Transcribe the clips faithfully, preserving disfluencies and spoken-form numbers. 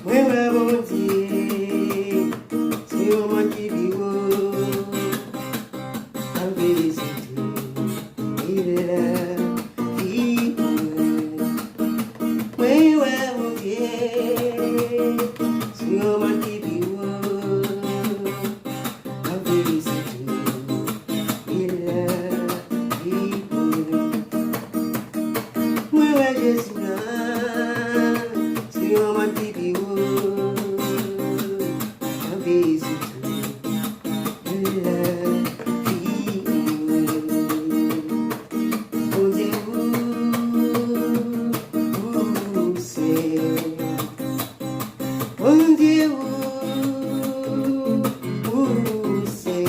Mwen wè Bondye, se yon mòn ki pi wo. Ann felisite, li la pi wo. Mwen wè Bondye, se yon mòn ki pi wo. Ann felisite, li la pi wo. Mwen wè Jezi la, se yon mòn ki pi wo. Ann felisite, li la pi wo. Bondye ou, ou se Bondye ou, ou se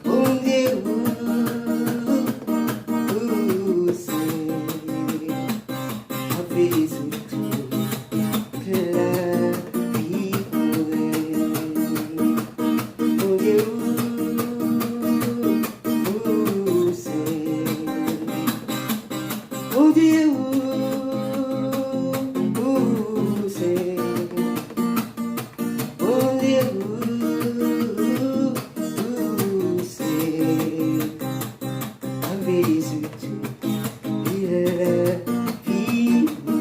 Bondye ou, ou se. Ann felisite, li la pi wo. Bondye ou, ou se Bondye ou, ou se Bondye ou, ou se. Ann felisite, li la pi wo.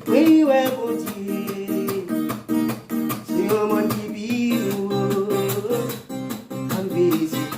Mwen wè Bondye, se yon mòn ki pi wo. Ann felisite,